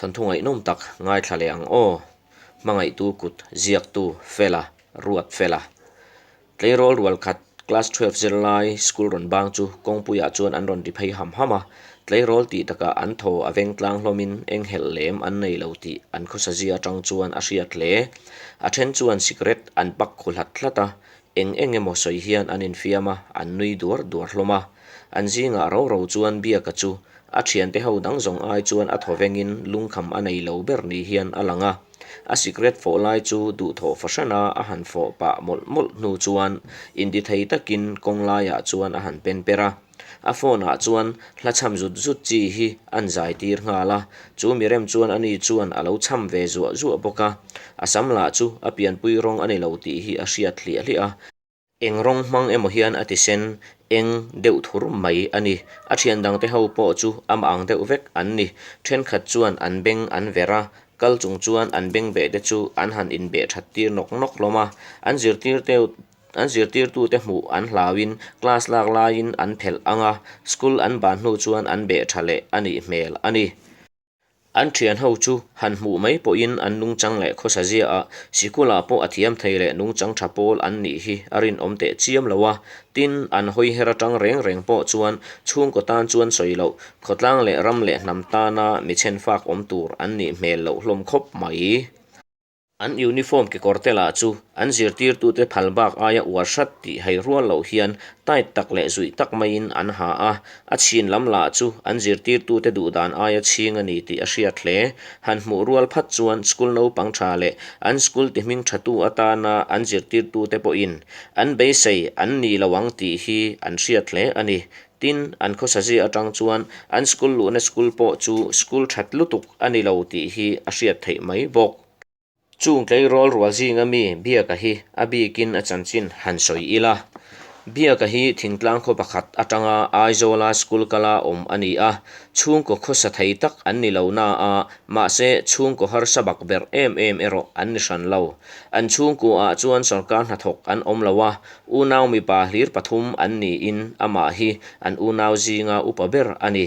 Thawnthu ngaihnawm tak ngaithla leh ang aw. Hmangaihtu kut ziaktu Fela, Ruat Fela. Tleirawl rual khat class 12 zirlai school rawn bang chu kawngpuiah chuan an rawn ri phei ham ham a. Tleirawl tih takah an thaw a veng tlang hlawmin enghelh lem an nei lo tih an khawsa zia atang chuan a hriat hle. A then chuan sikret an pak khu hlat hlat a, eng eng emaw sawi hian an infiam a, an nui duar duar hlawm a. An zingah ro ro chuan Biaka chu a thiante ho dang zawng ai chuan a thaw vengin lungkham a nei lo ber ni hian a lang a. A sikret fawh lai chu duhthawh fahran a a han fawh pah mawlh mawlh hnu chuan intithei takin kawng laiah chuan a han pen per a. A phone ah chuan hla chham zut zut chi hi an zai tir nghal a, chu mi rem chuan ani chuan a lo chham ve zuah zuah bawk a. A sam lah chu a pianpui rawng a ni lo tih hi a hriat hliah hliah a. Eng rawng hmang emaw hian a ti sen eng deuh thur mai a ni. A thian dangte ho pawh chu amah ang deuh vek an ni. Thenkhat chuan an beng an ver a, kal chung chuan an beng beh te chu an han inbeh that tir nawk nawk hlawm a. An zirtir deuh An zirtirtute hmuh an hlauin class lak laiin an phelh ang a, school an ban hnu chuan an beh tha leh a nih hmel a ni. An thian ho chu han hmuh mai pawhin an nungchang leh khawsa ziaah sikulah pawh a thiam thei leh nungchang tha pawl an nih hi a rinawm teh chiam lo a, tin an hawi her atang reng reng pawh chuan chhungkaw tan chuan sawi loh khawtlang leh ram leh hnam tana mi chhenfak awm tur an nih hmel loh hlawm khawp mai. An uniform kekawr te lah chu an zirtirtute phal bak aia uar hrat tih hei rual loh hian tight tak leh zuih tak maiin an ha a, a chhin lam lah chu an zirtirtute duhdan aia chhing a ni tih a hriat hle. Han hmuh rual phat chuan school naupang tha leh an school ti hming thatu atana an zirtirtute pawhin an beisei an ni lo ang tih hi an hriat hle a ni. Tin, an khawsazia atang chuan an school luhna school pawh chu school that lutuk a ni lo tih hi a hriat theih mai bawk. Chung tleirawl rual zinga mi Biaka hi a bikin a chanchin han sawi ila. Biaka hi thingtlang khaw pakhat atanga Aizawla school kala awm a ni a, chhungkaw khawsa thei tak an ni lo na a, mahse chhungkaw harsa bak berh em em erawh an ni hran lo. An chhungkuaah chuan sorkar hnathawk an awm lo a, unau mipa hlir pathum an niin amah hi an unau zinga upa ber a ni.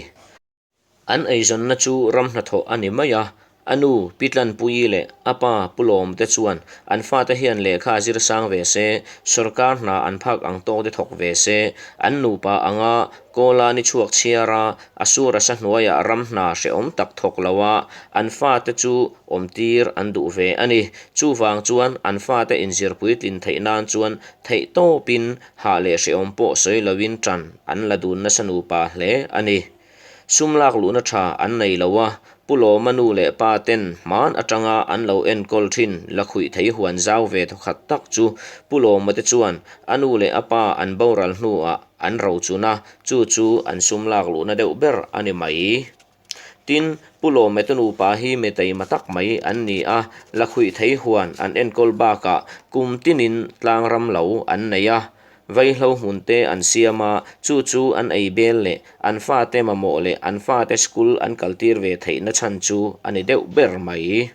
An eizawnna chu ram hnathawh a ni mai a, a nu Pi Tlanpuii leh a pa Pu Lawm te chuan an fate hian lehkha zir sang ve se, sawrkar hna an phak ang tawk te thawk ve se, an nupa anga Kawla ni chhuak chhiar a, a sur a sa hnuaiah ram hna hrehawm tak thawk lo a, an fate chu awmtir an duh ve a ni. Chuvang chuan an fate inzir puitlin theih nan chuan theih tawpin hah leh hrehawm pawh sawi loin tan an la dun nasa nupa hle a ni. Sum lak luhna tha an nei lo a, Pu Lawma nu leh pa ten hman atanga an lo enkawl thin lakhuih thei huan zau ve thawkhat tak chu Pu Lawma te chuan a nu leh a pa an boral hnuah an rochun a, chu chu an sum lak luhna deuh ber a ni mai. Tin, Pu Lawma te nupa hi mi taima tak mai an ni a, lakhuih thei huan an enkawl bakah kum tinin tlang ram lo an nei a, Vaihlo hmun te an siam a, chu chu an ei bel leh an fate mamawh leh an fate school an kaltir ve theihna chhan chu a ni deuh ber mai.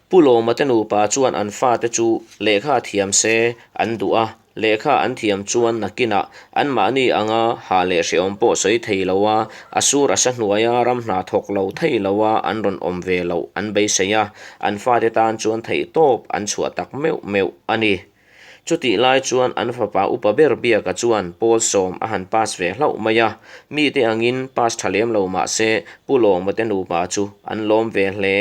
Pu Lawma te nupa chuan an fate chu lehkha thiam se an duh a, lehkha an thiam chuan nakinah anmahni anga hah leh hrehawm pawh sawi thei lo a, a sur a sa hnuaia ram hna thawk lo thei lo a an rawn awm ve loh an beisei a, an fate tan chuan theihtawp an chhuah tak meuh meuh a ni. Chutih lai chuan an fapa upa ber Biaka chuan pawl sawm a han pass ve hlauh mai a, mite angin pass tha lem lo mah se Pu Lawma te nupa chu an lawm ve hle.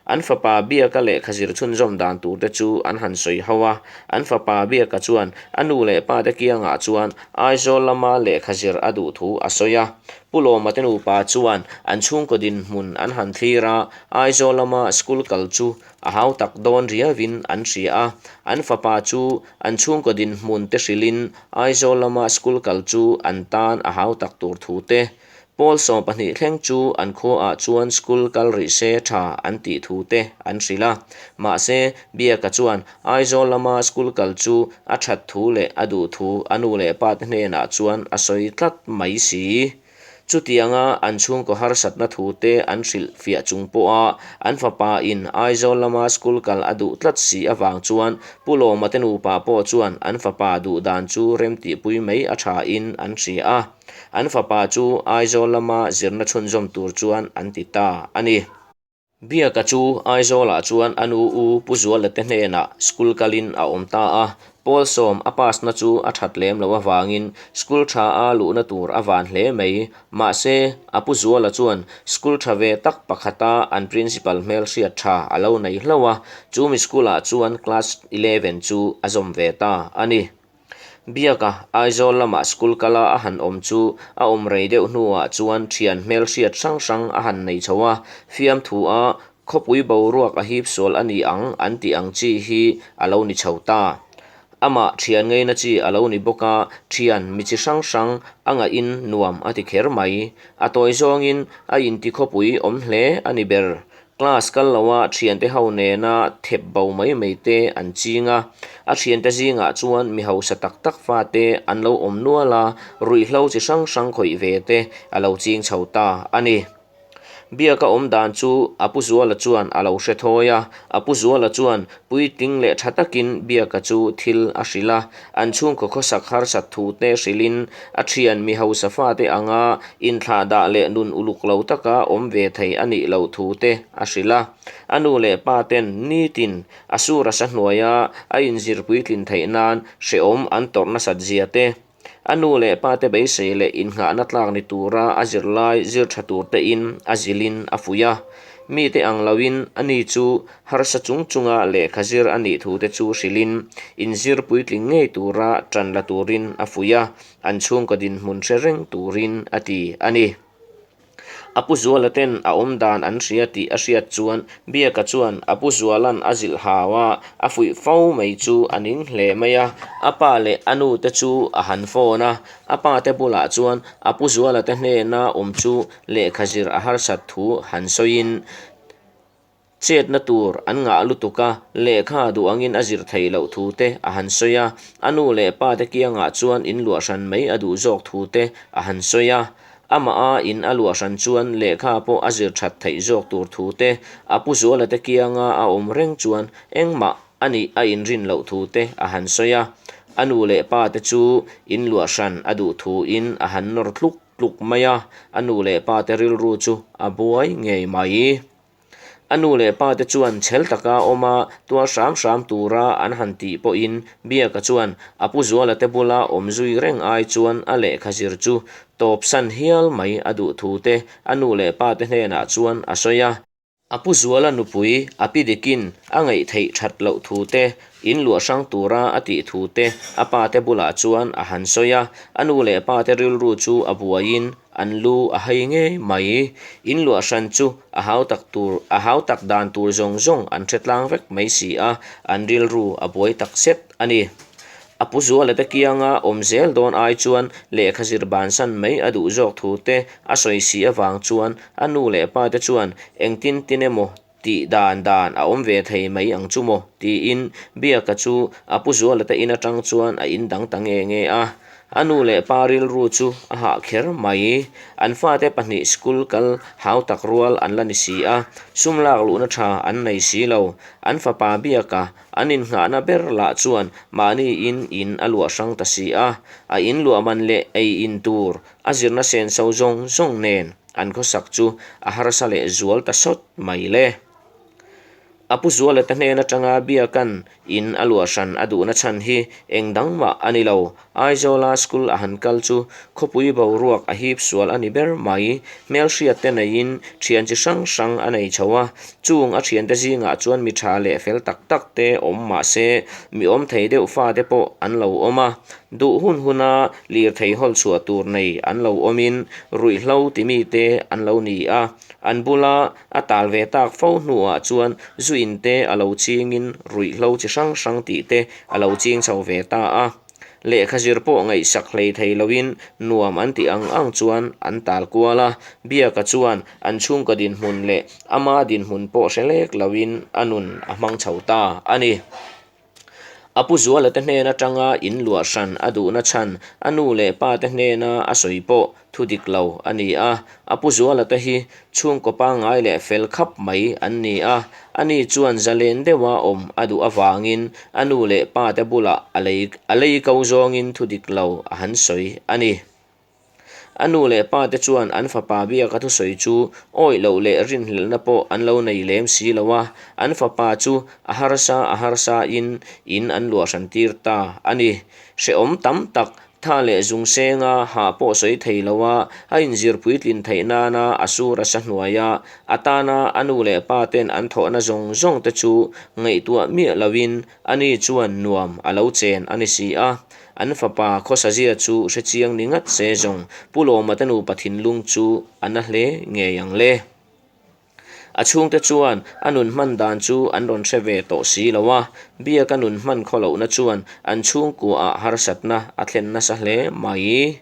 An fapa Biaka lehkha zir chhunzawm dan tur te chu an han sawi ho a, an fapa Biaka chuan a nu leh pa te kiangah chuan Aizawl lama lehkha zir a duh thu a sawi a. Pu Lawma te nupa chuan an chhungkaw dinhmun an han thlir a, Aizawl lama school kal chu A hau tak dawn riauin an hria a, an fapa chu an chhungkaw dinhmun te hrilhin Aizawl lama school kal chu an tan a hau tak tur thu te, Pawl 12 thleng chu an khuaah chuan school kal rih se tha an tih thu te an hrilh a. Mahse, Biaka chuan Aizawl lama school kal chu a that thu leh a duh thu a nu leh pa te hnenah chuan a sawi tlat mai si. Chutianga an chhungkaw harsatna thute an hrilh fiah chung pawha an fapa in Aizawl lama school kal a duh tlat si avang chuan Pu Lawma te nupa pawh chuan an fapa duh dan chu remtihpui mai a tha in an hria a, an fapa chu Aizawl lama zirna chhunzawm tur chuan an ti ta a ni. Biaka chu Aizawlah chuan a nu u Pu Zuala te hnenah school kalin a awm ta a, pawl sawm a pass na chu a that lem loh avangin school tha a luhna tur a van hle mai. Mahse, a Pu Zuala chuan school tha ve tak pakhata an principal hmelhriat tha a lo nei hlauh a, chu mi school ah chuan class eleven chu a zawm ve ta a ni. Biaka Aizawl lama school kala a han awm chu a awm rei deuh hnuah chuan thian hmelhriat hrang hrang a han nei chho a, fiamthu a khawpui boruak a hip sual a ni ang an tih ang chi hi a lo ni chho ta. Amah thian ngeina chi a lo ni bawk a, thian mi chi hrang hrang a ngahin nuam a ti kher mai. A tawi zawngin a inti khawpui awm hle a ni ber. Class kal loa thiante ho nena thep bo mai mai te an ching a, a thiante zingah chuan mi hausa tak tak fate an lo awm nual a, ruihhlo chi hrang hrang khawih ve te a lo ching chho ta a ni. Biaka awm dan chu a Pu Zuala chuan a lo hre thawi a, a Pu Zuala chuan puitling leh tha takin Biaka chu thil a hrilh a, an chhungkaw khawsak harsat thu te hrilhin a thian mi hausa fate anga inthlah dah leh nun uluk lo taka awm ve thei a nih loh thu te a hrilh a. A nu leh pa ten nitin a sur a sa hnuaia a inzir puitlin theih nan hrehawm an tawrh nasat zia te, a nu leh pa te beisei leh innghahna tlak ni tura a zirlai zir tha tur tein a zilhin a fuih a. Mite ang loin ani chu Harsa chung chunga lehkha zir a nih thute chu hrilhin, inzir puitling ngei tura ṭan la turin a fuih a, an chhungkaw dinhmun hre reng turin a ti a ni. A pu Zuala ten a awm dan an hria tih a hriat chuan Biaka chuan a pu Zuala'n a zilh hau a, a fuih fo mai chu a ning hle mai a. A pa leh a nu te chu a han phone a, a pa te bulah chuan a pu Zuala te hnena awm chu lehkha zir a harsat thu han sawiin, Chetna tur an ngah lutuk a, lehkha duh angin a zir theih loh thu te a han sawi a, a nu leh pa te kiangah chuan in luah hran mai a duh zawk thu te a han sawi a. Amah a in a luah hran chuan lehkha pawh a zir that theih zawk tur thu te, a pu Zuala te kianga a awm reng chuan engmah a nih a inrin loh thu te a han sawi a. A nu leh pa te chu in luah hran a duh thu in a han nawr tluk tluk mai a, a nu leh pa te rilru chu a buai ngei mai. A nu leh pa te chuan chhel taka awm a, tuar hram hram tura an han tih pawhin Biaka chuan a pu Zuala te bula awm zui reng ai chuan a lehkha zir chu tawpsan hial mai a duh thu te a nu leh pa te hnenah chuan a sawi a. A pu Zuala nupui a pi dikin a ngaih theih that loh thu te, in luah hrang tura a tih thu te a pa te bulah chuan a han sawi a. A nu leh pa te rilru chu a buaiin An lu a hai ngei mai. In luah hran chu a hau tak tur, a hau tak dan tur zawng zawng an hre tlang vek mai si a, an rilru a buai tak zet a ni. A pu Zuala te kianga awm zel dawn ai chuan lehkha zir bansan mai a duh zawk thu te a sawi si avang chuan a nu leh pa te chuan engtin tin emaw Tih dan dan a awm ve thei mai ang chu maw? tiin Biaka chu a pu Zuala te in atang chuan a in dang ta nge nge a. A nu leh pa rilru chu a hah kher mai. An fate pahnih school kal hau tak rual an la ni si a, sum lak luhna tha an nei si lo. An fapa Biaka an innghahna ber lah chuan mahni in in a luah hrang ta si a. A in luah man leh ei in tur a zirna senso zawng zawng nen An khawsak chu a harsa leh zual ta sawt mai le. A pu Zuala te hnen atanga Biakan in a luah hran a duhna chhan hi eng dang mah a ni lo. Aizawla school a han kal chu khawpui boruak a hip sual a ni ber mai. Hmelhriat te neiin thian chi hrang hrang a nei chho a, chung a thiante zingah chuan mi tha leh fel tak tak te awm mah se mi awm thei deuh fate pawh an lo awm a. Duh hun huna lirthei hawl chhuah tur nei an lo awmin ruihhlo ti mite an lo ni a, an bula a tal ve tak fo hnuah chuan zu in te a lo chingin ruihhlo chi hrang hrang tih te a lo ching chho ve ta a. Lehkha zir pawh ngaihsak hlei thei loin nuam an tih ang ang chuan an tal kual a, Biaka chuan an chhungkaw dinhmun leh ama dinhmun pawh hre lek loin a nun a hmang chho ta a ni. A pu Zuala te hnen atanga in luah hran a duhna chhan a nu leh pa te hnena a sawi pawh thu dik lo a ni a. A pu Zuala te hi chhungkaw pangngai leh fel khap mai an ni a, ani chuan zalen deuha awm a duh avangin a nu leh pa te bulah a lei a lei ko zawngin thu dik lo a han sawi a ni. A nu leh pa te chuan an fapa biaka thusawi chu awih loh leh rinhlelhna pawh an lo nei lem si lo a, an fapa chu a harsa a harsa in in an luah hran tir ta a ni. Hrehawm tam tak Tha leh zung senga hah pawh sawi thei lo a, a inzir puitlin theih nana a sur a sa hnuai a, a tana a nu leh pa ten an thawhna zawng zawng te chu ngaihtuah miah loin ani chuan nuam a lo chen a ni si a. An fapa khawsazia chu hre chiang ni ngat se zawng Pu Lawma te nupa thinlung chu a na hle ngei ang le. A chhungte chuan a nun hman dan chu an rawn hre ve tawh si lo a, biaka nun hman khaw lohna chuan an chhungkuaah harsatna a thlen nasa hle mai.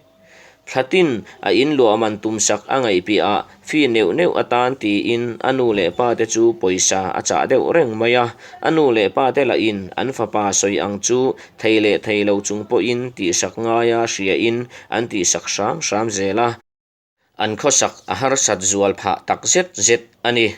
Thlatin a in luah man tumsak a ngaih piahah fee neuh neuh atan tiin a nu leh pa te chu pawisa a chah deuh reng mai a, a nu leh pa te lahin an fapa sawi ang chu thei leh thei lo chung pawhin tihsak ngaia hriain an tihsak hram hram zel a. An khawsak a harsat zual phah tak zet zet a ni.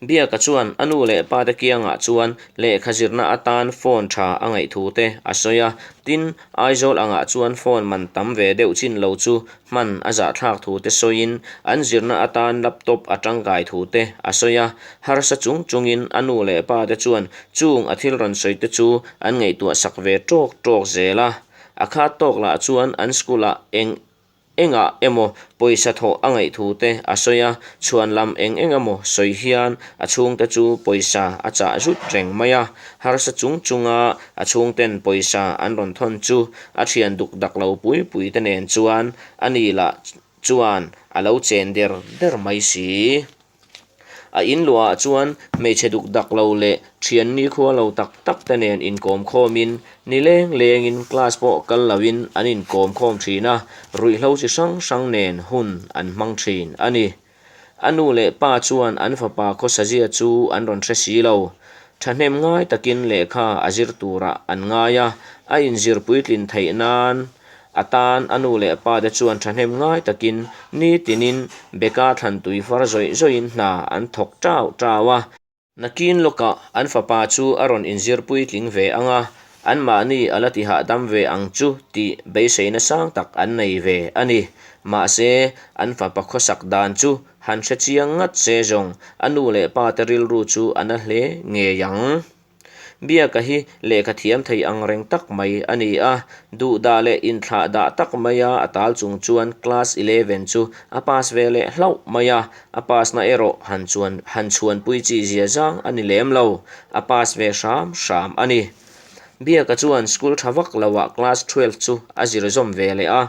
Biaka chuan a nu leh pa te kiangah chuan lehkha zirna atan phone tha a ngaih thu te a sawi a, tin, Aizawl angah chuan phone man tam ve deuh chin lo chu hman a zahthlak thu te sawiin an zirna atan laptop a tangkai thu te a sawi a. Harsa chung chungin a nu leh pa te chuan chung a thil rawn sawi te chu an ngaihtuah sak ve tawk tawk zel a. A khat tawk lah chuan an school ah eng Engah emaw pawisa thawh a ngaih thu te a sawi a, chhuan lam eng eng emaw sawi hian a chhungte chu pawisa a chah zut reng mai a, harsa chung chunga a chhungten pawisa an rawn thawn chu a thian duk dak lo pui pui te nen chuan a ni lah chuan a lo chen der der mai si. A in luahah chuan hmeichhe duk dak lo leh thian nikhua lo tak tak te nen inkawm khawmin ni leng lengin class pawh kal loin an inkawm khawm thin a, ruihhlo chi hrang hrang nen hun an hmang thin a ni. A nu leh pa chuan an fapa khawsazia chu an rawn hre si lo. Thahnem ngai takin lehkha a zir turah an ngai a, a inzir puitlin theih nan A tan a nu leh pa te chuan thahnem ngai takin nitinin Beka thlan tui far zawih zawihin hna an thawk tau tau a. Nakin lawkah an fapa chu a rawn inzir puitling ve ang a, anmahni a la ti hahdam ve ang chu tih beiseina sang tak an nei ve a ni. Mahse, an fapa khawsak dan chu han hre chiang ngat se zawng a nu leh pa te rilru chu a na hle ngei ang. Biaka hi lehkha thiam thei ang reng tak mai a ni a, duhdah leh inthlah dah tak maia a tal chung chuan class 11 chu a pass ve leh hlauh mai a, a pass na erawh han chuan han chhuanpui chi zia zang a ni lem lo, a pass ve hram hram a ni. Biaka chuan school tha vak loah class 12 chu a zir zawm ve leh a,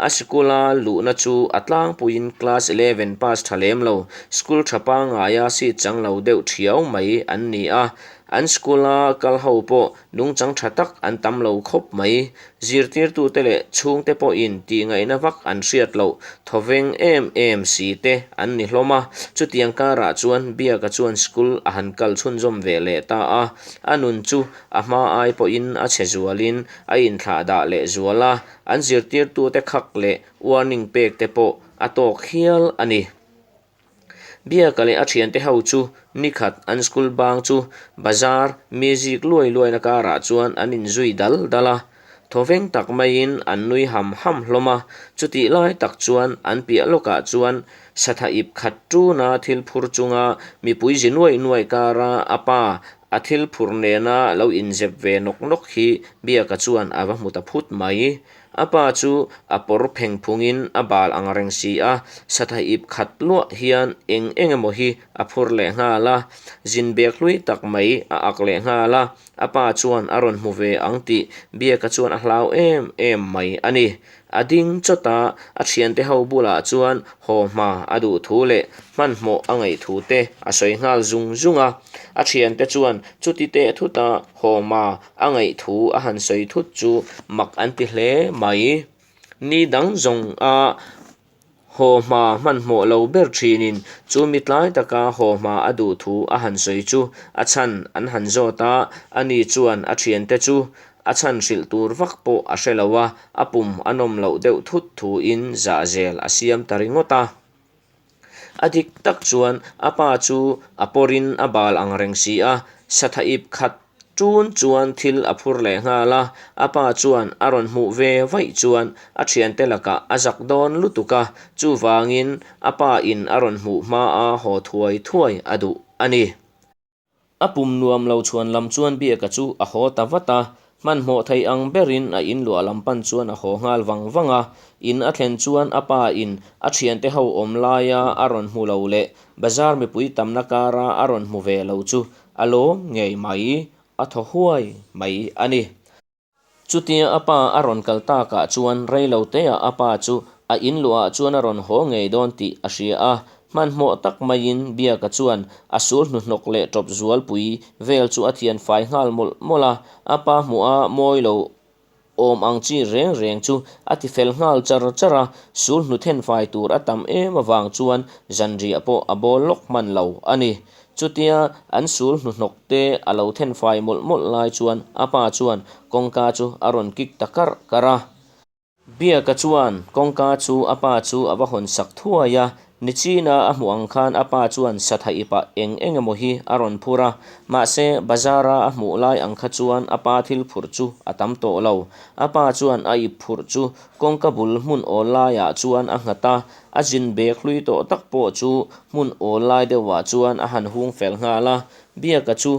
a sikul a luhna chu a tlangpuiin class 11 pass tha lem lo, school tha pangngaia seat chang lo deuh thiau mai an ni a, an school a kal ho pawh nungchang tha tak an tam lo khawp mai. Zirtirtute leh chhungte pawhin tihngaihna vak an hriat loh thawveng em em si te an ni hlawm a, chutiang karah chuan Biaka chuan school a han kal chhunzawm ve leh ta a, a nun chu a hma ai pawhin a chhe zualin a inthlah dah leh zual a, an zirtirtute khak leh warning pek te pawh a tawk hial a ni. Biaka leh a thiante ho chu nikhat an school bang chu bazar music luai luaina karah chuan an inzui dal dal a, thawveng tak maiin an nui ham ham hlawm a, chutih lai tak chuan an piah lawkah chuan satha ip khat tuna thil phur chunga mipui zi nuai nuai kara a pa a thil phur nena lo inzep ve nawk nawk hi Biaka chuan a va hmu ta phut mai. A pa chu a pawr pheng phungin a bal ang reng si a, satha ip khat luah hian eng eng emaw hi a phur leh nghal a, zin bek hlui tak mai a ak leh nghal a, a pa chuan a rawn hmu ve ang tih Biaka chuan a hlau em em mai a ni. A ding chawt a, a thiante ho bulah chuan haw hma a duh thu leh hmanhmawh a ngaih thu te a sawi nghal zung zung a, a thiante chuan chuti teh thuta haw hma A ngaih thu a han sawi thut chu mak an ti hle mai. Ni dang zawng a haw hma hmanhmawh lo ber thinin chu mi tlai taka haw hma a duh thu a han sawi chu a chhan an han zawt a, ani chuan a thiante chu a chhan hrilh tur vak pawh a hre lo a, a pum a nawm loh deuh thut thuin zahzel a siam ta ringawt a. A dik tak chuan a pa chu a pawrin a bal ang reng si a, satha ip khat. Ṭun chuan thil a phur leh nghal a, a pa chuan a rawn hmuh ve vaih chuan a ṭhiante lakah a zak dawn lutuk a, chuvangin a pa in a rawn hmuh hmaa haw thuai thuai a duh a ni. A pum nuam lo chhuan lam chuan Biaka chu a haw ta vat a, hmanhmawh thei ang berin a in luah lam pan chuan a haw nghal vang vang a. In a thlen chuan a pa in a thiante ho awm laia a rawn hmu lo leh bazar mipui tamna kara a rawn hmu ve lo chu a lawm ngei mai, a thaw huai mai a ni. Chutia a pa a rawn kal takah chuan reiloteah a pa chu a in luahah chuan a rawn haw ngei dawn tih a hria a, hmanhmawh tak maiin Biaka chuan a sul hnuhnawk leh tawp zualpui vel chu a thian fai nghal mawlh mawlh a, a pa hmuha mawi lo awm ang chi reng reng chu a ti fel nghal char char a, sul hnu then fai tur a tam em avang chuan zanriah pawh a bawl lawk hman lo a ni. Chutia an sul hnuhnawk te a lo then fai mawlh mawlh lai chuan a pa chuan kawngka chu a rawn kik ta karh karh a. Biaka chuan kawngka chu a pa chu a va hawn sak thuai a, nichina a hmuh ang khan a pa chuan satha ipah eng eng emaw hi a rawn phur a, mahse bazara a hmuh lai ang kha chuan a pa thil phurh chu a tam tawh lo. A pa chuan a ip phurh chu kawngka bul hmun awl laiah chuan a nghat a, A zin bek hlui tawh tak pawh chu hmun awl lai deuhah chuan a han hung fel nghal a, Biaka chu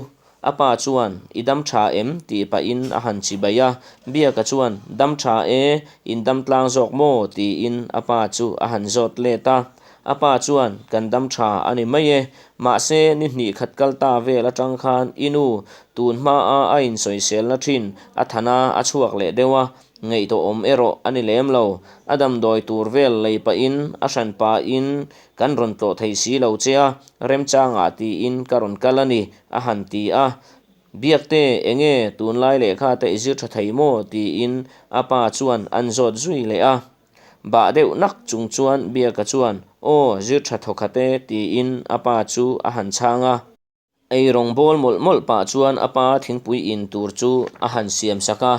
a pa chuan, I dam tha em? tih pahin a han chi baih a, Biaka chuan, Dam tha e, in dam tlang zawk maw? tiin a pa chu a han zawt let a. A pa chuan, Kan dam tha a ni mai e, mahse ni hnih khat kal ta vel atang khan i nu tun hmaa a insawiselna thin a thana a chhuak leh deuh a, Ngaihtuahawm erawh a ni lem lo. A damdawi tur vel lei pahin a hran pahin kan rawn tlawh thei si lo che a, remchangah tiin ka rawn kal a ni, a han ti a. Biakte, enge tunlai lehkha te i zir tha thei maw? tiin a pa chuan an zawt zui leh a. Bah deuh nak chung chuan Biaka chuan, Aw, zir tha thawkhat e, tiin a pa chu a han chhang a. Ei rawng bawl mawlh mawlh pah chuan a pa thingpui in tur chu a han siam sak a,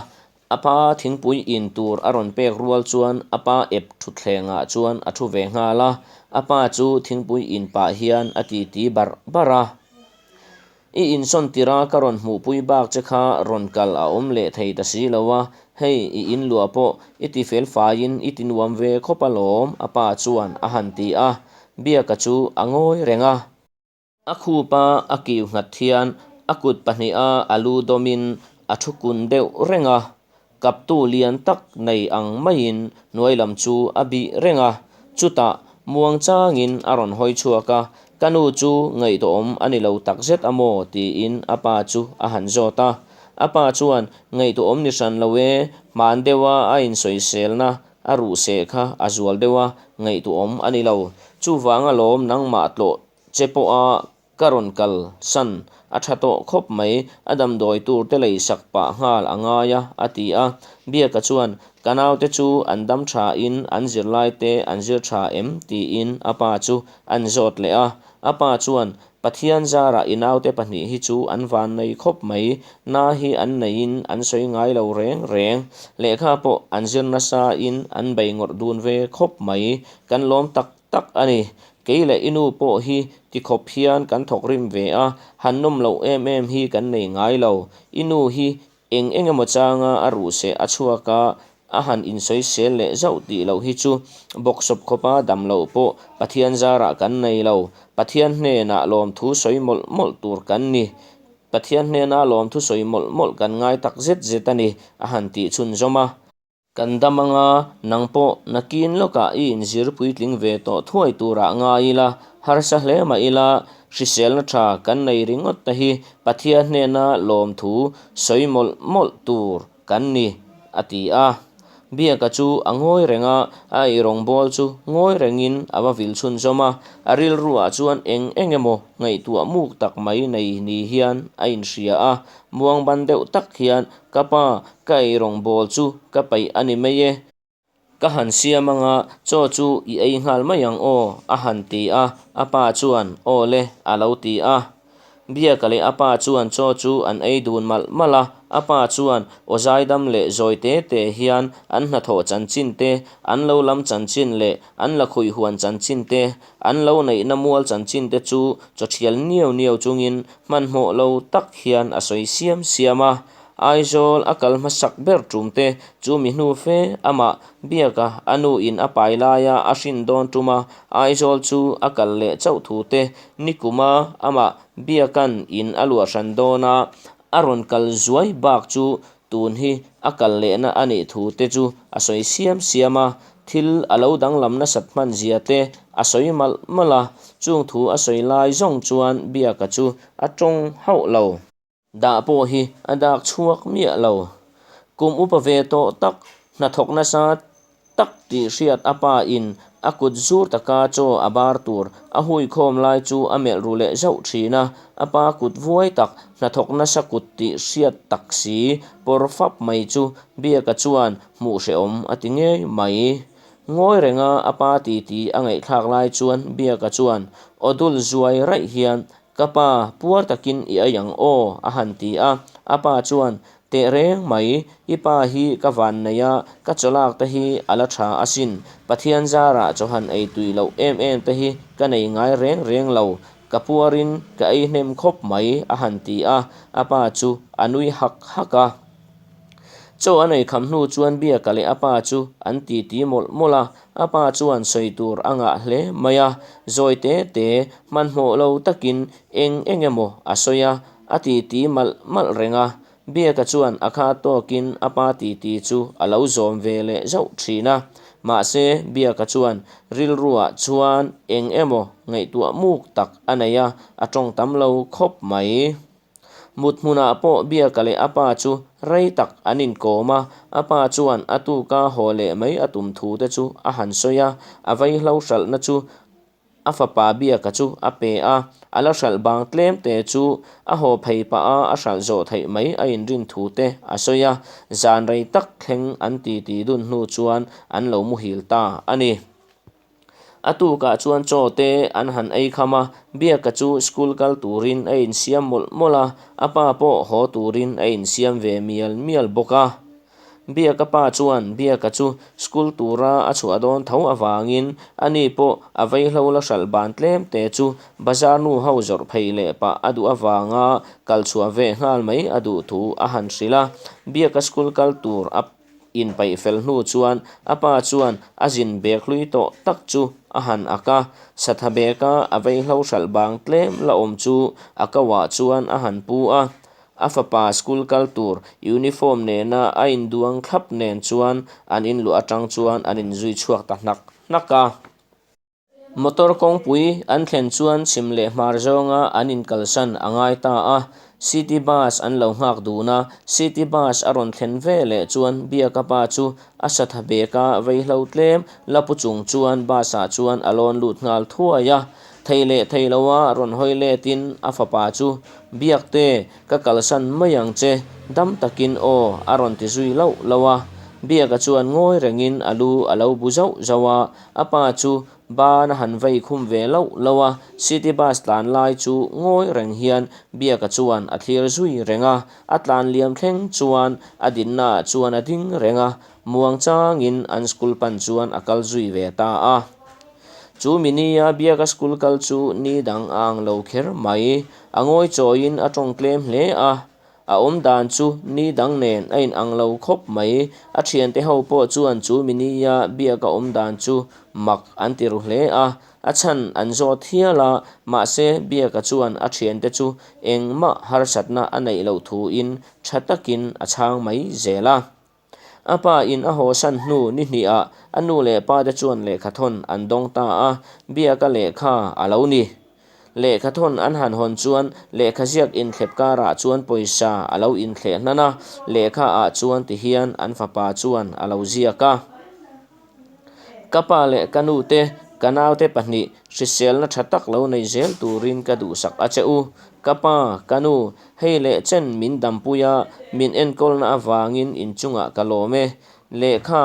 a pa thingpui in tur a rawn pek rual chuan a pa ep thutthlengah chuan a thu ve nghal a, a pa chu thingpui in pah hian a titi barh barh a. I insawn tirh a ka rawn hmuhpui bak che kha rawn kal a awm leh thei ta si lo a, hei i in luah pawh i ti fel faiin i ti nuam ve khawp alawm a pa chuan a han ti a, Biaka chu a ngawi reng a. A khupa a kiu nghat hian a kut pahniha a lu dawmin a thu kun deuh reng a, kaptu lian tak nei ang maiin hnuai lam chu a bih reng a. Chutah muang changin a rawn hawi chhuak a, Ka nu chu ngaihtuahawm a ni lo takzet a maw? tiin a pa chu a han zawt a. A pa chuan, Ngaihtuahawm ni hran lo e, hman deuha a insawiselna a ruhseh kha a zual deuh a, ngaihtuahawm a ni lo. Chuvang alawm nangmah tlawh Che pawha ka rawn kal san a tha tawh khawp mai, a damdawi tur te lei sak pah nghal a ngai a, a ti a. Biaka chuan, Ka naute chu an dam tha in an zirlai te an zir tha em? tiin a pa chu an zawt leh a. A pa chuan, Pathian zarah i naute pahnih hi chu an van nei khawp mai, na hi an neiin an sawi ngai lo reng reng. Lehkha pawh an zir nasa in an bei ngawrh dun ve khawp mai, kan lawm tak tak a ni. Kei leh i nu pawh hi tikhawp hian kan thawk rim ve a, han nawm loh em em hi kan nei ngai lo. I nu hi eng eng emaw changa a ruhseh a chhuak a, a han insawisel leh zauh tih loh hi chu bawksawp khawpa dam loh pawh Pathian zarah kan nei lo. Pathian hnenah lawmthu sawi mawlh mawlh tur kan ni. Pathian hnena lawmthu sawi mawlh mawlh kan ngai tak zet zet a ni, a han tih chhunzawm a. Kan dam anga, nang pawh nakin lawkah i inzir puitling ve tawh thuai turah ngai ila, harsa hle mah ila, hriselna tha kan nei ringawt te hi Pathian hnena lawmthu sawi mawlh mawlh tur kan ni, a ti a. Biaka chu a ngawi reng a, a eirawngbawl chu ngawi rengin a va vil chhunzawm a, a rilruah chuan eng eng emaw ngaihtuah muk tak mai nei ni hian a inhria a, muang ban deuh tak hian Ka pa, ka ei rawngbawl chu ka peih a ni mai e. Ka han siam anga chaw chu i ei nghal mai ang aw, a han ti a, a pa chuan, Aw le, a lo ti a. Biaka leh a pa chuan chaw chu an ei dun malh malh a, a pa chuan aw zaidam leh zawi te te hian an hnathawh chanchin te, an lo lam chanchin leh an lakhuih huan chanchin te, an lo neihna mual chanchin te chu chaw thial niau niau chungin hmanhmawh lo tak hian a sawi siam siam a. Aizawl a kal hmasak ber tum te chu mi hnu fe amah Biaka a nu in a pai laia a hrin dawn tuma Aizawl chu a kal leh chauh thu te nikuma amah Biaka'n in a luah hran dawn a, a rawn kal zuai bak chu tun hi a kal lehna a nih thu te chu a sawi siam siam a, thil a lo danglam nasat hman zia te a sawi malh malh a, chung thu a sawi lai zawng chuan Biaka chu a tawng hauh lo. Dah pawh hi a dak chhuak miah lo. Kum upa ve tawh tak, hnathawk nasa tak tih hriat a pa in a kut zur taka chaw a bar tur a hui khawm lai chu a melh ru leh zauh thin a, a pa kut vuai tak, hnathawk nasa kut tih hriat tak si pawr fap mai chu Biaka chuan hmuh hrehawm a ti ngei mai. Ngawi renga a pa titi a ngaihthlak lai chuan Biaka chuan aw dul zuai raih hian Ka pa, puar takin i ei ang aw, a han ti a. A pa chuan, Teh reng mai, i pa hi ka van nei a, ka chawlak te hi a la tha asin. Pathian zarah chawhan ei tui loh em em te hi ka nei ngai reng reng lo, ka puarin ka ei hnem khawp mai, a han ti a. A pa chu a nui hak hak a. Chaw a nei kham hnu chuan Biaka leh a pa chu an titi mawlh mawlh a, a pa chuan sawi tur a ngah hle mai a, zawi te te hmanhmawh lo takin eng eng emaw a sawi a, a titi malh malh reng a. Biaka chuan a kha tawkin a pa titi chu a lo zawm ve leh zauh thin a, mahse Biaka chuan rilruah chuan eng emaw ngaihtuah muk tak a nei a, a tawng tam lo khawp mai. Mut hmunah pawh Biaka leh a pa chu rei tak an inkawm a, a pa chuan a tuka haw leh mai a tum thu te chu a han sawi a, a vaihlo hralhna chu a fapa Biaka chu a pe a, a la hralh bang tlem te chu a haw phei pah a a hralh zawh theih mai a inrin thu te a sawi a, zan rei tak thleng an titi dun hnu chuan an lo muhil ta a ni. A tukah chuan chaw te an han ei kham a, Biaka chu school kal turin a insiam mawlh mawlh a, a pa pawh haw turin a insiam ve mial mial bawk a. Biaka pa chuan Biaka chu school tura a chhuah dawn tho avangin ani pawh a vaihlo la hralh ban tlem te chu bazar nu ho zawrh phei leh pah a duh avanga kal chhuah ve nghal mai a duh thu a han hrilh a, Biaka school kal tur a Inpaih fel hnu chuan a pa chuan a zin bek hlui tawh tak chu a han ak a, satha beka a vaihlo hralh bang tlem la awm chu a kauah chuan a han pu a. A fapa school kal tur uniform nena a induang thlap nen chuan an inluah atang chuan an inzui chhuak ta hnak hnak a. Motor kawngpui an thlen chuan chhim leh hmar zawnga an inkalsan a ngai ta a, City Bus an lo nghak dun a, City Bus a rawn thlen ve leh chuan Biaka pa chu a satha beka vaihlo tlem la pu chung chuan bus ah chuan a lawn lut nghal thuai a, thei leh thei loa rawn hawi letin a fapa chu, Biakte, ka kalsan mai ang che, dam takin aw a rawn ti zui lauh lauh a, Biaka chuan ngawi rengin a lu a lo bu zauh zauh a, A pa chu ban a han vei khum ve loh loh a, city bus tlan lai chu ngawi reng hian Biaka chuan a thlir zui reng a, a tlan liam thleng chuan a dinna ah chuan a ding reng a, muang changin an school pan chuan a kal zui ve ta a. Chu mi nia Biaka school kal chu ni dang a ang lo kher mai, a ngawi chawiin a tawng tlem hle a, A awm dan chu ni dang nen a in ang lo khawp mai. A thiante ho pawh chuan chu mi nia biak a awm dan chu mak an ti ru hle a, a chhan an zawt hial a, mahse biaka chuan a thiante chu engmah harsatna a neih loh thuin tha takin a chhang mai zel a. A pa in a hawsan hnu ni hnihah a nu leh pa te chuan lehkhathawn an dawng ta a, Biaka lehkha a lo ni. Lehkhathawn an han hawn chuan lehkha ziak inthlep karah chuan pawisa a lo inthleh hnan a, lehkha ah chuan ti hian an fapa chuan a lo ziak a. Ka pa leh ka nu te, ka naute pahnih hriselna tha tak lo nei zel turin ka duhsak a che u. Ka pa, ka nu, hei leh chen min dampui a, min enkawlna avangin inchungah ka lawm e. Lehkha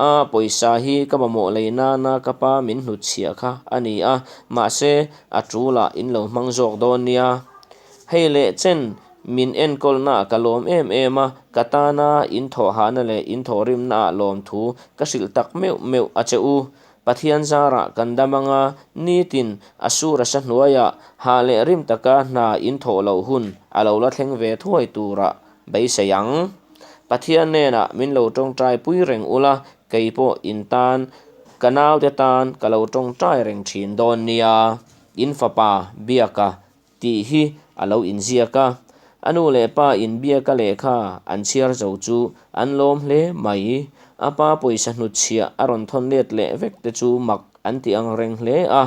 a pawisa hi ka mamawh lei nana ka pa min hnutchhiah kha a ni a, mahse a tulah in lo hmang zawk dawn nia. Hei leh chen min enkawlnaah ka lawm em em a, ka tana in thawhhahna leh in thawhrimnaah lawmthu ka hrilh tak meuh meuh a che u. Pathian zarah kan dam anga nitin a sur a sa hnuaiah hah leh rim taka hna in thawh loh hun a lo la thleng ve thuai turah beisei ang. Pathian hnenah min lo tawngtai pui reng ula, kei pawh in tan, ka naute tan ka lo tawngtai reng thin dawn nia. In fapa Biaka tih hi a lo inziak a. A nu leh pa inbiaka lehkha an chhiar zo chu an lawm hle mai. A pa pawisa hnutchhiah a rawn thawn let leh vek te chu mak an ti ang reng hle a.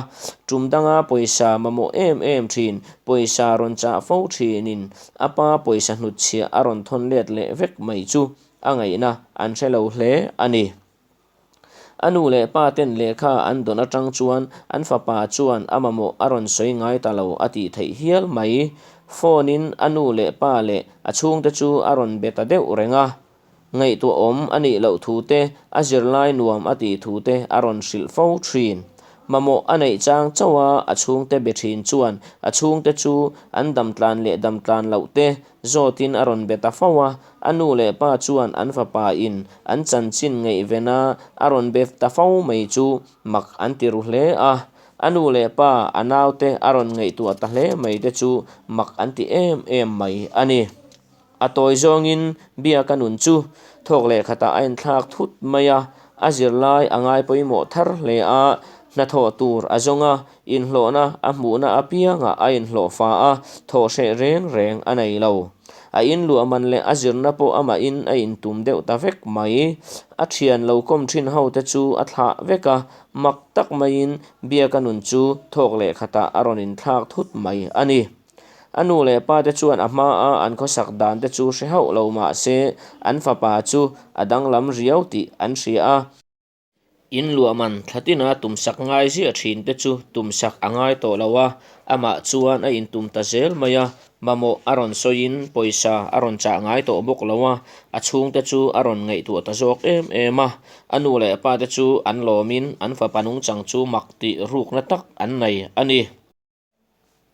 Tum danga pawisa mamawh em em thin, pawisa rawn chah fo thinin a pa pawisa hnutchhiah a rawn thawn let leh vek mai chu a ngaihna an hre lo hle a ni. A nu leh pa ten lehkha an dawn atang chuan an fapa chuan a mamawh a rawn sawi ngai ta lo a tih theih hial mai. Phone in a nu leh pa leh a chhungte chu a rawn be ta deuh reng a. Ngaihtuahawm a nih loh thu te, a zirlai nuam a tih thu te a rawn hrilh fo thin. Mamawh a neih chang chauh a a chhungte be thin chuan a chhungte chu an damtlan leh damtlan loh te Zawtin a rawn be ta fo a, a nu leh pa chuan an fapa in an chanchin ngaihven a a rawn be ta fo mai chu mak an ti ru hle a. A nu leh pa a naute a rawn ngaihtuah ta hle mai te chu mak an ti em em mai a ni. A tawi zawngin biaka nun chu thawk leh khatah a inthlak thut mai a, a zirlai a ngai pawimawh thar hle a, hnathawh tur a zawng a, Inhlawhna a hmuhna apiangah a inhlawh fa a, thawh hreh reng reng a nei lo. A inluah man leh a zirna pawh amahin a intum deuh ta vek mai. A thian lo kawm thin ho te chu a thlah vek a, mak tak maiin Biaka nun chu thawk leh khatah a rawn inthlak thut mai a ni. A nu leh pa te chuan a hmaa an khawsak dan te chu hre hauh lo mah se an fapa chu a danglam riau tih an hria a. In luahman thlatina tumsak ngai ziah thin te chu tumsak a ngai tawh lo a, amah chuan a intum ta zel mai a, mamawh a rawn sawiin pawisa a rawn chah ngai tawh bawk lo a, a chhungte chu a rawn ngaihtuah ta zawk em em a, a nu leh pa te chu an lawmin an fapa nungchang chu mak tih rukna tak an nei a ni.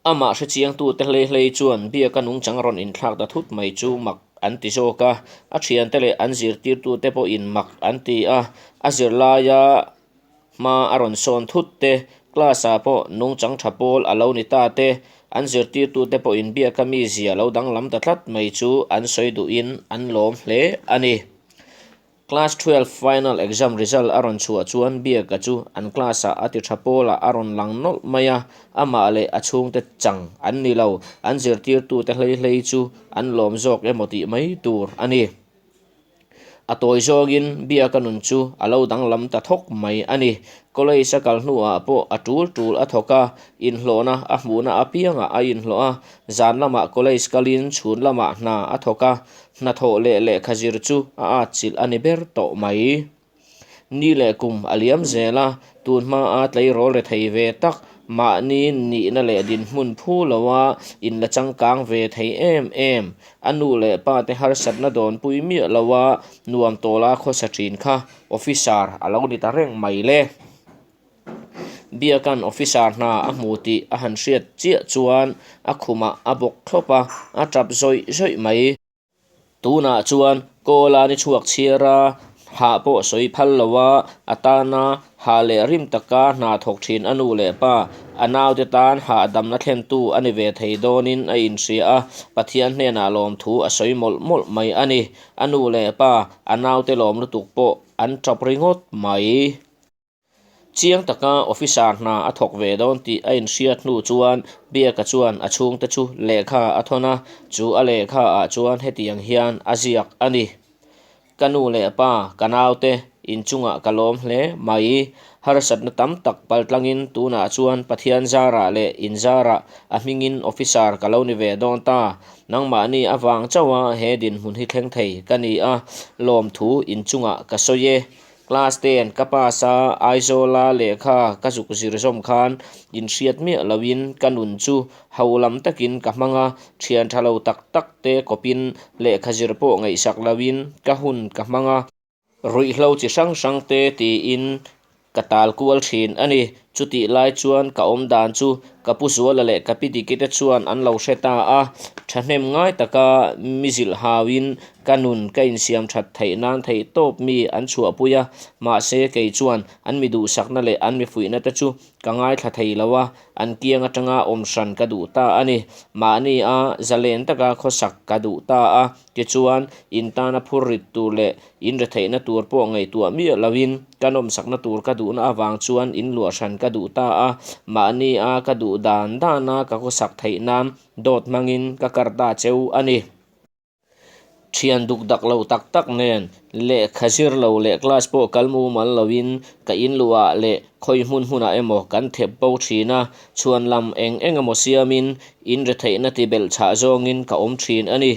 Amah hrechiangtute hlei hlei chuan biaka nungchang rawn inthlak ta thut mai chu mak an ti zawk a, a thiante leh an zirtirtute pawhin mak an ti a, a zirlaia hma a rawn sawn thut te, class-ah pawh nungchang tha pawl a lo ni ta te, an zirtirtute pawhin biaka mizia lo danglam ta tlat mai chu an sawi duhin an lawm hle a ni. Class 12 final exam result a rawn chhuah chuan Biaka chu an class ah a ti tha pawl ah a rawn lang nawlh mai a, amah leh a chhungte chang an ni lo, an zirtirtute hlei hlei chu an lawm zawk emaw tih mai tur a ni. A tawi zawngin Biaka nun chu a lo danglam ta thawk mai a ni. College a kal hnuah pawh a tul tul a thawk a, inhlawhna a hmuhna apiangah a inhlawh a, zan lamah college kalin chhun lamah hna a thawk a, Hnathawh leh lehkha zir chu a atchilh a ni ber tawh mai. Ni leh kum a liam zel a, tun hmaa tleirawl rethei ve tak, mahni nihna leh dinhmun phu loa inla changkang ve thei em em, a nu leh pa te harsatna dawnpui miah loa nuam tawla khawsa thin kha officer a lo ni ta reng mai le. Biakan officer hna a hmu tih a han hriat chiah chuan a khumah a bawk thlawp a, a tap zawih zawih mai. Tunah chuan Kawla ni chhuak chhiar a, hah pawh sawi phal lo a, a tana hah leh rim taka hna thawk thin a nu leh pa, a naute tan hahdamna thlentu a ni ve thei dawnin a inhria a, Pathian hnenah lawmthu a sawi mawlh mawlh mai a ni. A nu leh pa, a naute lawm lutuk pawh an tap ringawt mai. Chiang taka officer hna a thawk ve dawn tih a inhriat hnu chuan Biaka chuan a chhungte chu lehkha a thawn a, chu a lehkha ah chuan hetiang hian a ziak a ni. Ka nu leh pa, ka naute, inchungah ka lawm hle mai. Harsatna tam tak paltlangin tunah chuan Pathian zarah leh inzarah a hmingin officer ka lo ni ve dawn ta. Nangmahni avang chauha he dinhmun hi thleng thei ka ni a, lawmthu inchungah ka sawi e. Class ten ka pass a, Aizawla lehkha ka zuk zir zawm khan inhriat miah loin ka nun chu ho lam takin ka hmang a, thian tha lo tak tak te kawpin lehkha zir pawh ngaihsak loin ka hun ka hmang a. Ruihhlo chi hrang hrang te tiin ka tal kual thin a ni. Chutih lai chuan ka awm dan chu ka pu Zuala leh ka pi Diki te chuan an lo hre ta a, thahnem ngai taka mi zilh hauin ka nun ka insiam that theih nan theih tawp mi an chhuahpui a, mahse kei chuan an mi duhsakna leh an mi fuihna te chu ka ngaithla thei lo a, an kiang atanga awm hran ka duh ta a ni. Mahni a zalen taka khawsak ka duh ta a, tichuan in tana phur rit tur leh In retheihna tur pawh ngaihtuah miah loin ka nawmsakna tur ka duhna avang chuan in luah hran ka duh ta a, mahni a ka duh dan dana ka khawsak theih nan dawt hmangin ka kar ta cheu a ni. Thian duk dak lo tak tak nen lehkha zir lo leh class pawh kal mumal loin ka in luah leh khawi hmun hmunah emaw kan thep bo thin a, chhuan lam eng eng emaw siamin in retheihna ti belh chhah zawngin ka awm thin a ni.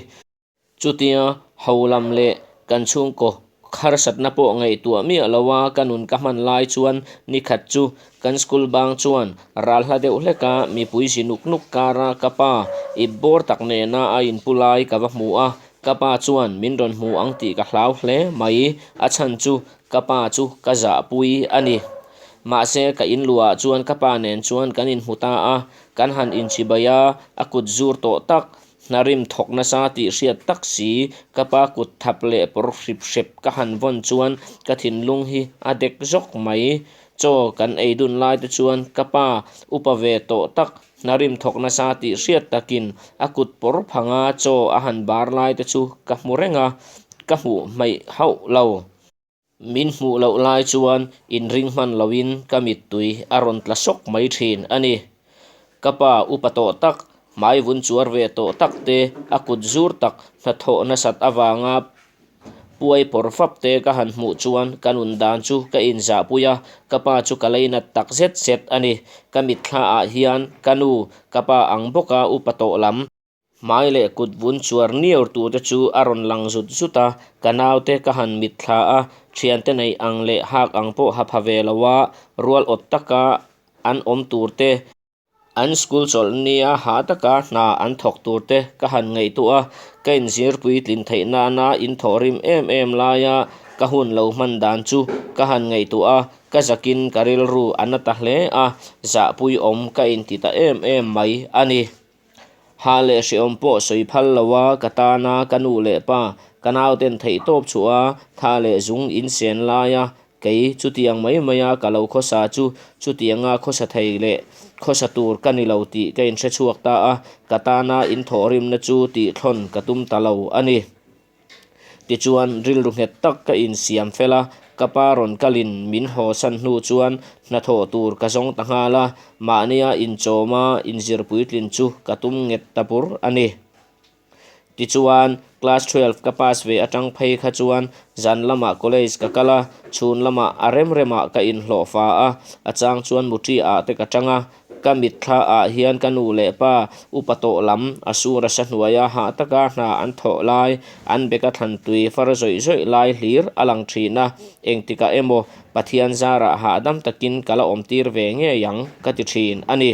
Chutia ho lam leh kan chhungkaw harsatna pawh ngaihtuah miah lo a ka nun ka hman lai chuan nikhat chu kan school bang chuan ral hla deuh hlek a mipui zi nuk nuk kara ka pa ip bawr tak nena a inpu lai ka va hmu a, ka pa chuan min rawn hmu ang tih ka hlau hle mai, a chhan chu ka pa chu ka zahpui a ni. Mahse ka inluah chuan ka pa nen chuan kan inhmu ta a, kan han inchibai a, a kut zur tawh tak Hna rim thawk nasa tih hriat tak si, ka pa kut thap leh pawr hrip hrep ka han vawn chuan ka thinlung hi a dek zawk mai. Chaw kan ei dun lai te chuan ka pa upa ve tawh tak hna rim thawk nasa tih hriat takin a kut pawr phanga chaw a han bar lai te chu ka hmu reng a, ka hmuh hmaih hauh lo. Min hmuh loh lai chuan inring hman loin ka mittui a rawn tla sawk mai thin a ni. Ka pa upa tawh tak, hmai vun chuar ve tawh tak te, a kut zur tak hnathawh nasat avanga puai pawr fap te ka han hmuh chuan ka nun dan chu ka inzahpui a, ka pa chu ka leinat tak zet zet a ni. Ka mitthla ah hian ka nu, ka pa ang bawka upa tawh lam, Hmai leh kut vun chuar niau tur te chu a rawn lang zut zut a, ka naute ka han mitthla a, thiante neih ang leh hak ang pawh ha pha ve lo a, rual awt taka an awm tur te, an school chawlh nia hah taka hna an thawk tur te ka han ngaihtuah a, ka inzir puitlin theih nana in thawhrim em em laia ka hun lo hman dan chu ka han ngaihtuah a, ka zakin ka rilru a na ta hle a, zahpuiawm ka inti ta em em mai a ni. Hah leh hreawm pawh sawi phal lo a, ka tana ka nu leh pa, ka nauten theihtawp chhuah a, tha leh zung in sen lai a, kei chutiang mai mai a ka lo khawsa chu chutianga khawsa thei leh khawsa tur ka ni lo tih ka inhre chhuak ta a, ka tana in thawhrimna chu tihthlawn ka tum ta lo a ni. Tichuan, rilru nghet tak ka insiam fel a, ka pa rawn kalin min haw san hnu chuan hnathawh tur ka zawng ta nghal a, mahnia inchawma inzir puitlin chu ka tum nghet ta bur a ni. Tichuan, class 12 ka pass ve atang phei kha chuan zan lamah college ka kal a, chhun lamah a rem remah ka inhlawh fa a, a chang chuan muṭi ah te ka tang a, Ka mitthla ah hian ka nu leh pa upa tawh lam a sur a sa hnuaia hah taka hna an thawh lai, an beka thlan tui far zawih zawih lai hlir a lang thin a, engtikah emaw Pathian zarah hahdam takin ka la awm tir ve ngei ang ka ti thin a ni.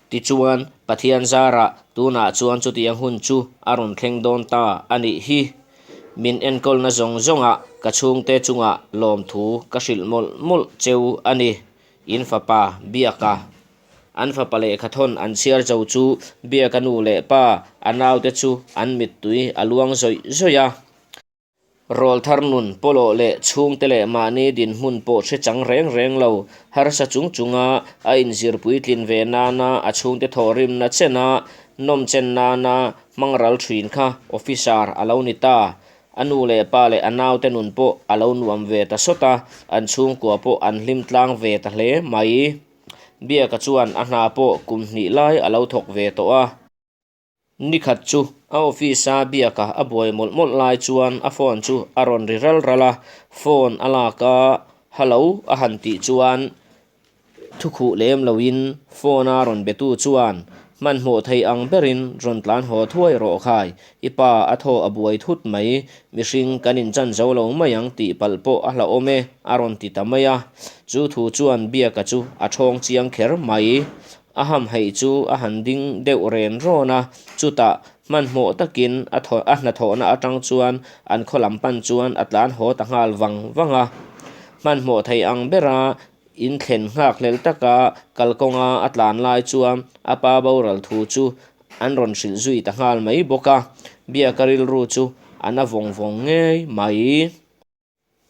Tichuan, Pathian zarah tunah chuan chutiang hun chu a rawn thleng dawn ta a nih hi. Min enkawlna zawng zawngah ka chhungte chungah lawmthu ka hrilh mawlh mawlh cheu a ni. In fapa Biaka an fapa lehkha thawn an chhiar zo chu Biaka nu leh pa a naute chu an mittui a luang zawih zawih a. Rawlthar nun pawlawh leh chhungte leh mahni dinhmun pawh hre chang reng reng lo harsa chung chunga a inzir puitlin ve nana a chhungte thawhrimna chena nawm chen nana hmang ral thin kha officer a lo ni ta. A nu leh pa leh a naute nun pawh a lo nuam ve ta sawt a, an chhungkua pawh an hlim tlang ve ta hle mai. Biaka chuan a hna pawh kum hnih lai a lo thawk ve tawh a. Nikhat chu a office-a Biaka a buai mawlh mawlh lai chuan a phone chu a rawn ri ral ral a, phone a lak a, Hello a han tih chuan Thukhuh lem loin phone-a rawn betu chuan hmanhmawh thei ang berin rawn tlan haw thuai rawh khai, i pa a thaw a buai thut mai, mihring kan inchan zo lo mai ang tih palh pawh a hlauhawm e a rawn ti ta mai a. Chu thu chuan Biaka chu a thawng chiang kher mai. A hamhaih chu a han ding deuh ren rawn a, chutah hmanhmawh takin a a hnathawhna atang chuan an khaw lam pan chuan a tlan haw ta nghal vang vang a. Hmanhmawh thei ang bera. In thlen nghak hlel taka kalkawnga a tlan lai chuan a pa boral thu chu an rawn hrilh zui ta nghal mai bawk a, Biaka rilru chu a na vawng vawng ngei mai.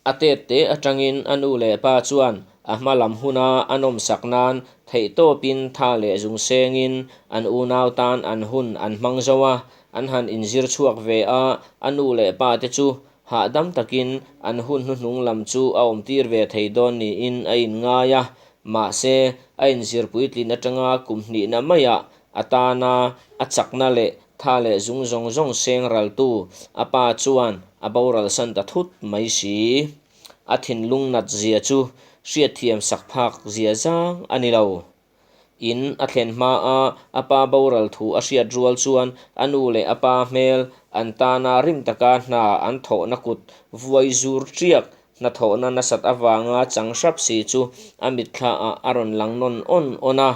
A tet te atangin a nu leh pa chuan a hma lam huna a nawmsak nan theihtawpin tha leh zung sengin an unau tan an hun an hmang zo a, an han inzir chhuak ve a, a nu leh pa te chu hahdam takin an hun hnuhnung lam chu a awmtir ve thei dawn niin a inngai a, mahse a inzir puitlin atanga kum hnihna maiah A tana a chakna leh tha leh zung zawng zawng seng raltu a pa chuan a boral san ta thut mai si. A thinlung nat zia chu hriatthiam sak phak zia zang a ni lo. In a thlen hmaa a pa boral thu a hriat rual chuan a nu leh a pa hmel an tana rim taka hna an thawhna kut vuai zur ṭiak hnathawhna nasat avanga chang hrap si chu a mitthlaah a rawn lang nawn awn awn a.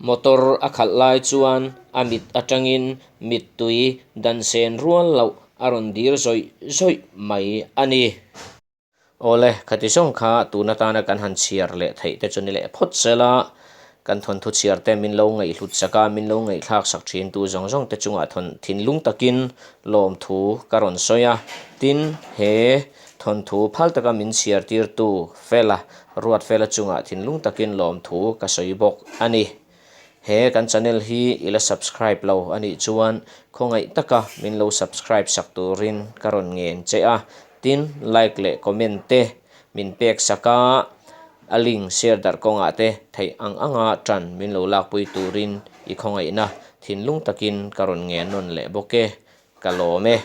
Motor a khalh lai chuan a mit atangin mittui dan sen rual loh a rawn dir zawih zawih mai a ni. Awle, khati zawng kha tun atana kan han chhiar leh theih te chu ni leh phawt sela, kan thawnthu chhiar te min lo ngaihhlut sak a, min lo ngaihthlak sak thin tu zawng zawng te chungah thawn thinlung takin lawmthu ka rawn sawi a, tin he thawnthu phal taka min chhiar tirtu Fela Ruatfela chungah thinlung takin lawmthu ka sawi bawk a ni. He kan channel hi i la subscribe lo a nih chuan khawngaih taka min lo subscribe sak turin ka rawn ngen che a, tin like leh comment te min pek sak a, a link share darh kawngah te theih ang anga tan min lo lakpui turin i khawngaihna thinlung takin ka rawn ngen nawn leh bawk e, ka lawm e.